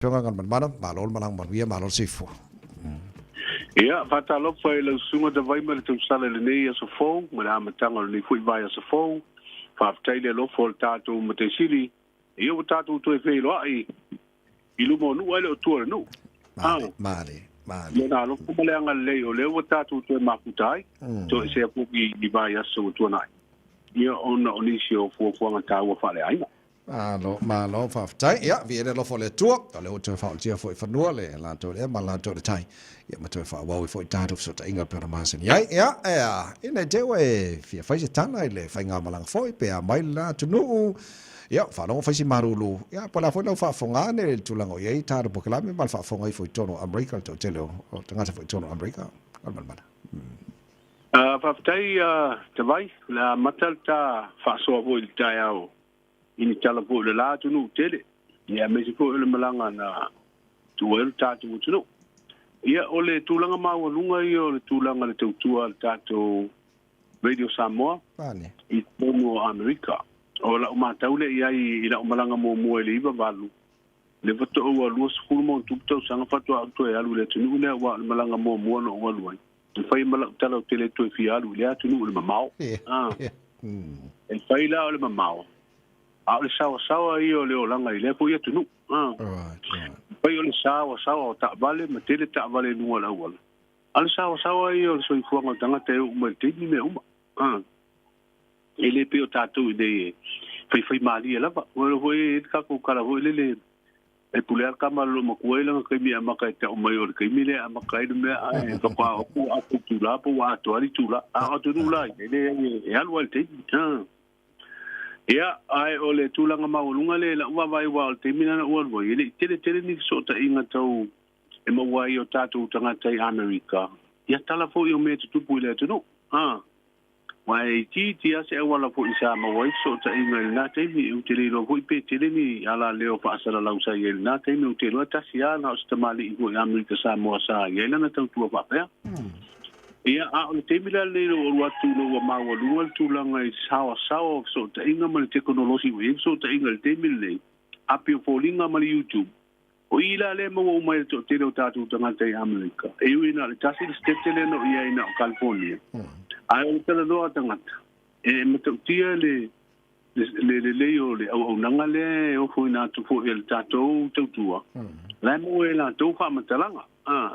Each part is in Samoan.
Afioga Galumalemana, malo le malaga manuia, malo le soifua. Ia, faatalofa i lau susuga Tavai ma le tausala i lenei aso fou ma le amataga o lenei foi vaiaso fou. Faafetai le alofa o le tatou Matai Sili, ia ua tatou toe feiloai i luma o nuu ae le o tua o le nuu. Male, male, male. Lona alofa ma le agalelei o lea ua tatou toe mafuta ai, toesea foi i vaiaso ua tuanai, ia ona o nisi o fuafuaga taua faaleaiga. Malo, malo, faafetai. Ia, viia le alofa o le Atua, o lea ua toe faaolatia foi i fanua le latou le ea ma le latou le tai. Ia, ma toe faaauau ai foi tatou fesootaiga e pei ona masani ai. Ia, ea, ina i te ua e fia fai se tala i le faigamalaga foi pe a mai le la atunuu, ia, faalogo fai si malulu. Ia, po o le a foi lau faafofoga ane i le tulaga o i ai tatou polokalame ma le faafofoga ifo i totonu o Amerika, le toatele o tagata foi i totonu o Amerika. Galumalemana. Faafetai Tavai, o le a amata le ta faasoa foi i le taeao i ni tala foi o le la atunuu tele, ia aemaise foi o le malaga na tuua ai lo tatou atunuu. Ia, o le tulaga maualuga ia o le tulaga i le tautua a le tatou Radio Samoa i totonu o Amerika. O lau matau lea i ai i lau malaga muamua i le 98, le faatoa ua 20 ma ona tupu tausaga faatoa ou toe alu i le atunuu lea, aua o le malaga muamua na ou alu ai, e fai ma lau tala ou te le toe fia alu i lea atunuu i le mamao. E fai la o le mamao, a o le saoasaoa ia o le olaga i lea foi atunuu. E fai o le saoasaoa o taavale ma tele taavale i luga o le auala, a o le saoasaoa ia o le soifuaga o le tagata e oo mai i le taimi mea uma. E le pei o tatou i nei e faifai malie lava. Ua iloa foi e i ai le tatou tala foi lele, e pule lava le tama i le loomatua i lana taimi e amata e tau mai o le taimi lea e amata ai le mea ae faatoa oo atu ua atoa itula po ua atoa lava le itula. A o atunuu la ia, e leai e alu lava i le taimi. Ia, ae o le tulaga maualuga lea i lau vaavaai aua o le taimi lea na ou alu ai, e le i tele tele ni fesootaiga tau e maua ai o tatou tagata i Amerika, ia tala foi o mea e tutupu i le atunuu. Aua e itiiti lava se auala foi sa maua ai fesootaiga i lena taimi. Ou te le iloa foi pe tele ni alaleo faasalalau sa i ai i lena taimi. Ou te iloa e tasi lava na o se tamalii foi Amerika Samoa sa i ai lana tautua faapea. Ia, a o le taimi la lenei ina ua alu atu ina ua maualuga le tulaga i saoasaoa o fesootaiga ma le tekonolosi ua i ai fesootaiga i le taimi lenei, api o foliga ma le YouTube, O i la lea e maua uma ai le toatele o tatou tagata i Amerika. E ui na o le tasi le setete lea na o i ai na o California. Ae o le talanoa a tagata, e matautia le le lelei o le auaunaga lea e ofoina atu foi e le tatou tautua, la e maua e latou faamatalaga.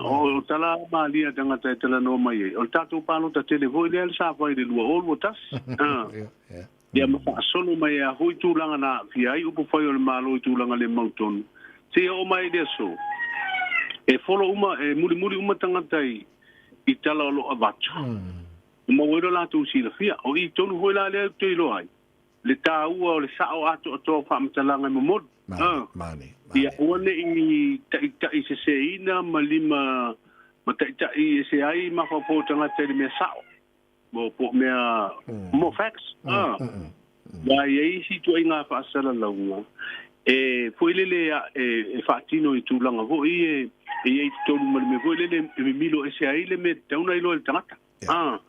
O tala malie a tagata e talanoa mai ai, o le tatou palota tele foi lea sa fai i le 2021. Ia ma faasolo mai ai foi tulaga na aafia ai upufai o le Malo i tulaga le mautonu, seia oo mai i le aso, e folo uma, e mulimuli uma tagata i i tala o lo o avatu, e maua ai lo latou silafia. O i tonu foi la lea ou te iloa ai le taua o le sao atoatoa o faamatalaga e momoli. Ia aua ne i taitaiseseina ma lima ma taitai ese ai mafaufau o tagata i le mea sao. Mo po o mea mo facts. Ah. Ia i ai isi ituaiga faasalalauga e foi lele e faatino i tulaga foi e e i ai i totonu ma le mea foi lele e mimilo ese ai le mea e tatau ona iloa e le tagata. Ah.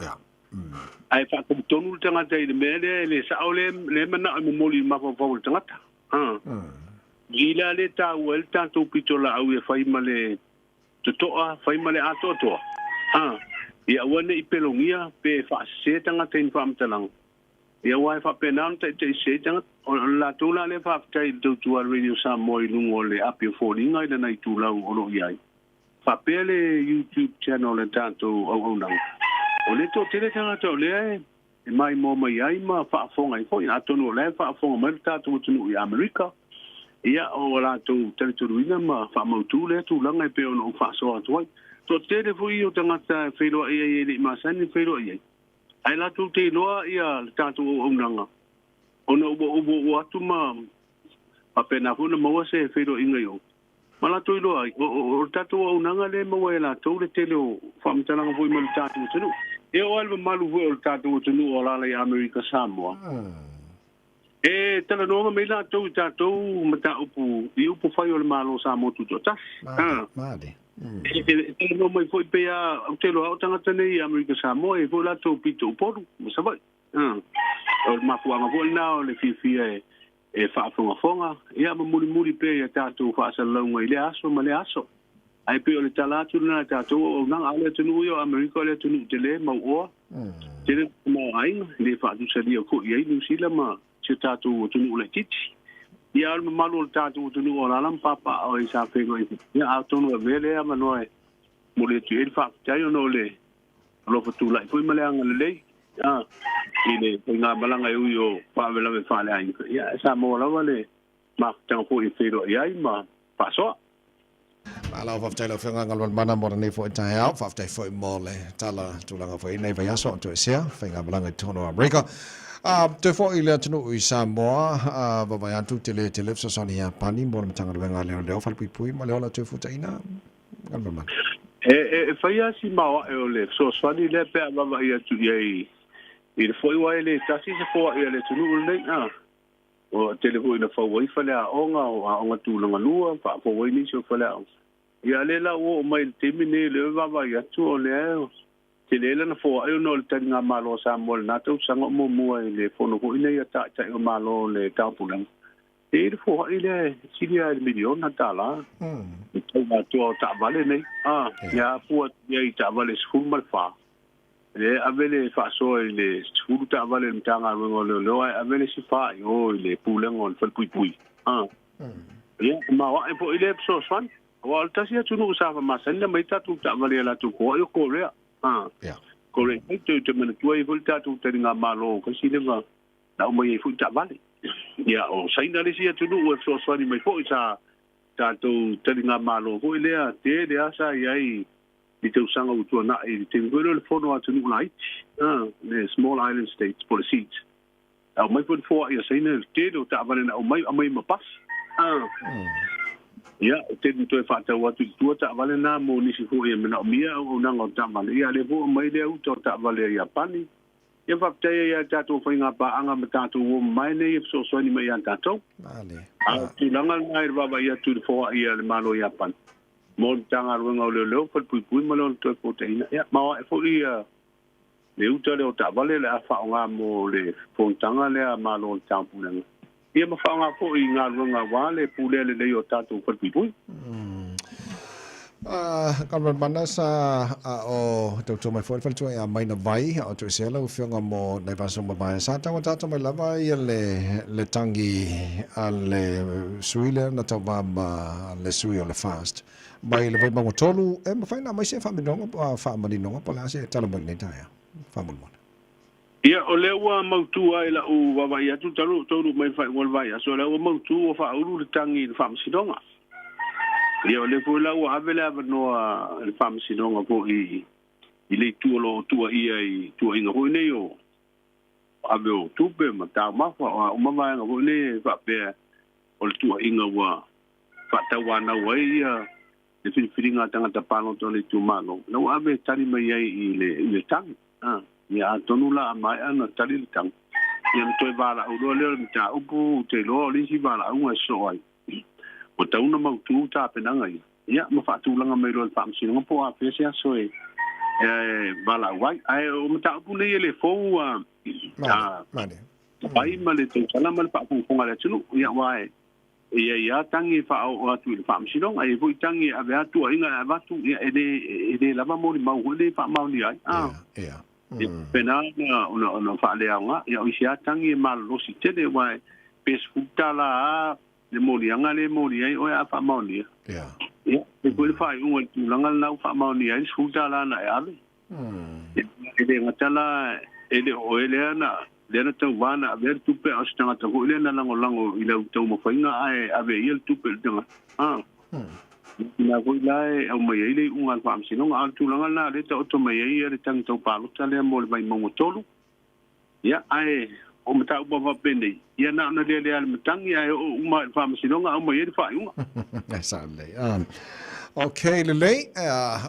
Ae faatolutonu le tagata i le mea lea e le sao le le manao e momoli i le mafaufau o le tagata. Ah. I la le taua ai le tatou pitolaau e fai ma le totoa, fai ma le atoatoa, ā, ia aua ne i pelogia pe faasese tagata i ni faamatalaga, ia aua e faapena ona taitaisese ai tagata. O le latou la lea faafetai i le tautua a le Radio Samoa i luga o le api o foliga i lana itulau o lo o i ai, faapea le YouTube channel a le tatou auaunaga. O lea e toatele tagata o lea e maimoa mai ai ma faafofoga ai foi, atonu o la e faafofoga mai lo tatou atunuu i Amerika, ia o latou talitonuina ma faamautu lea tulaga e pei ona ou faasoa atu ai. Toatele foi ia o tagata e feiloai ai e le i masani ona feiloai ai, ae latou te iloa ia le tatou auaunaga ona ua ou oo atu ma faapena foi ona maua se feiloaiga i o ma latou iloa ai, o le tatou auaunaga lea e maua e latou le tele o faamatalaga foi mai le tatou atunuu. E oo lava i le mamalu foi o le tatou atunuu o alaala i Amerika Samoa, e talanoa mai latou i tatou mataupu i upufai o le Malo o Samoa Tutoatasi. E talanoa mai foi pei lava, ou te iloa o tagata nei i Amerika Samoa e i ai foi latou pito Upolu ma Savaii. O le mafuaaga foi lena o le fiafia e E faafogafoga ia ma mulimuli pea ia tatou faasalalauga i lea aso ma lea aso. Ae pei o le tala atu lena a tatou auaunaga, a o le atunuu ia o Amerika o le atunuu tele mauoa, tele le tamaoaiga, e le faatusalia foi i ai Niu Sila ma si o tatou atunuu laitiiti. Ia, a o le mamalu o le tatou atunuu o alaala ma papaaao ai sa feiloai foi, ia atonu e avea lea avanoa e momoli atu i ai le faafetai ona o le alofa tulai foi ma le agalelei i le faigamalaga e ui o faalavelave faaleaiga, ia ae sa maua lava le mafutaga foi e feiloai ai ma faasoa. Malo faafetai lau Afioga Galumalemana mo lenei foi taeao. Faafetai foi mo le tala tulaga foi i nei vaiaso o toesea faigamalaga i totonu o Amerika. Toe foi i le atunuu i Samoa, vaavaai atu tele tele fesoasoani Iapani mo le Matagaluega a Leoleo, Falepuipui ma le Ola Toefuataina. Galumalemana. E fai lava si maoae o le fesoasoani lea pe a vaavaai atu i ai i le foi aua e le tasi se foai a le atunuu lenei. Ua tele foi ina fau ai faleaoga, o aoga tulaga lua, faafou ai nisi o faleaoga. Ia a lea la ua oo mai i le taimi lenei, o lea e vaavaai atu o lea e tele lana foai ona o le taligamalo a Samoa i lena tausaga o muamua i le fono foi nei a Taitai o Malo o le Taupulega. E i ai le foai lea e sili lava i le miliona tala le tau atoa o taavale nei. Ia afua atu i ai i taavale 14. E ave le faasoa i le 10 taavale i le Matagaluega o Leoleo ae ave le isi fa i o i le Pulega o le Falepuipui. Ia, maoae foi lea fesoasoani. Aua o le tasi atunuu sa faamasani ona aumai tatou taavale i a latou foai o Korea. Korea mai toe te manatua ai foi le tatou taligamalo kasi leva na aumai ai foi taavale. Ia, o Saina le isi atunuu e fesoasoani mai foi sa tatou taligamalo foi lea tele lava sa i ai i tausaga ua tuanai i le taimi foi lea o le fono a atunuu laiti, le Small Island States po o le SIDS. Aumai foi le foai a Saina i le tele o taavale na aumai, aumai ma pasi. Ia, e tele na toe faatau atu i tua taavale na mo nisi foi e manaomia auaunaga o taavale. Ia, a lea foi ua aumai lea uta o taavale a Iapani. Ia, faafetai ai ia tatou faigapaaga ma tatou uo mamae nei e fesoasoani mai ia tatou. A o le tulaga lena i le vaavaai atu i le foai a le Malo o Iapani mo le Matagaluega o Leoleo, Falepuipui ma le Ola Toefuataina. Ia, maoae foi ia le uta lea o taavale o le a faaaoga mo le fonotaga lea a Malo o le Taupulega, ia ma faaaoga foi i galuega aua le pulea lelei o tatou falepuipui. Galumalemana sa a o tautua mai foi le faletua ia Maina Vai a o toesea lau Afioga mo nai vaiaso mavae sa taugata mai lava ia le tangi a le sui lea na tauva ma le sui o le FAST mai le Vaimauga 3, e mafai ona aumai se faamaninoga po o le a se tala mai i lenei taeao faamolemole. Ia, o lea ua mautu lava i lau vaavaai atu talu ou taunuu mai i le faaiuga o le vaiaso, o lea ua mautu ua faaulu le tagi i le Faamasinoga. Ia, o lea foi la ua ave le avanoa i le Faamasinoga foi i le itu o lo o tuuaia i tuuaiga foi nei o ave o tupe ma taumafa, o a uma vaega foi nei e faapea o le tuuaiga ua faatauanau ai ia le filifiliga a tagata palota o le itumalo, la ua ave e tali mai ai i le tagi. Ia atonu la a maea ona tali le tagi, ia ona toe valaau loa lea o le mataupu, ou te iloa o le isi valaauga e sosoo ai, ua tatau ona mautu tapenaga ia, ia ma faatulaga mai loa e le Faamasinoga po o afea se aso e valaau ai. Ae o mataupu nei e le fou a pai ma le tautala ma le faafogafoga a le atunuu, ia aua e E i ai lava tagi e faaoo atu i le Faamasinoga, e i ai foi tagi e ave atu tuuaiga e avatu, ia e le, e le lava molimau foi lea e faamaonia ai. A, e faapena ona faaleaoga. Ia o isi lava tagi e malolosi tele, aua pe $10 lava le moliaga lea e moli ai oe a faamaonia. Ia, e foi le faaiuga i le tulaga lena ua faamaonia ai le $10 na e ave. E le gata la e le o oe lea na lea na tauva na avea le tupe, a o se tagata foi lea na lagolago i lau taumafaiga ae ave e ia le tupe i le tagata. Na foi la e aumai ai le iuga a le Faamasinoga. A o le tulaga lena lea e taoto mai ai le tagi tau palota lea mo le Vaimauga 3. Ia, ae o mataupu lava faapenei, ia na ona lealea le matagi ae oo uma i le Faamasinoga aumai ai le faaiuga. E sao lelei. Ok, lelei.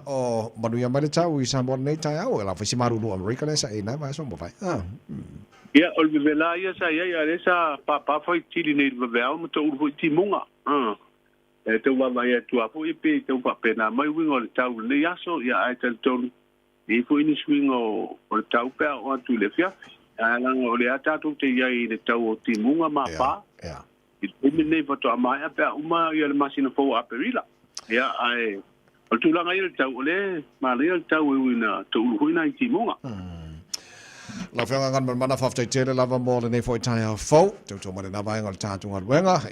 O manuia mai le tau i Samoa lenei taeao. E la foi si malulu Amerika lea sa e nai vaiaso mavae. Ia, o le vevela ia sa i ai, a o lea sa pāpā faitili nei i le vaveao ma taulu foi timuga. E tau vaavaai atu lava foi pe tau faapena mai uiga o le tau i lenei aso, ia ae talitonu E i ai foi ni suiga o le tau pe a oo atu i le afiafi. Ae leaga o lea tatou te i ai i le tau o timuga ma pā. I le taimi lenei faatoa maea pe a uma ia le masina fou o Aperila. Ia, ae o le tulaga ia i le tau, o lea e manaia le tau e ui ina toulu foi nai timuga. Lau Afioga Galumalemana, faafetai tele lava mo lenei foi taeao fou. Tautua mai lena vaega o le tatou galuega.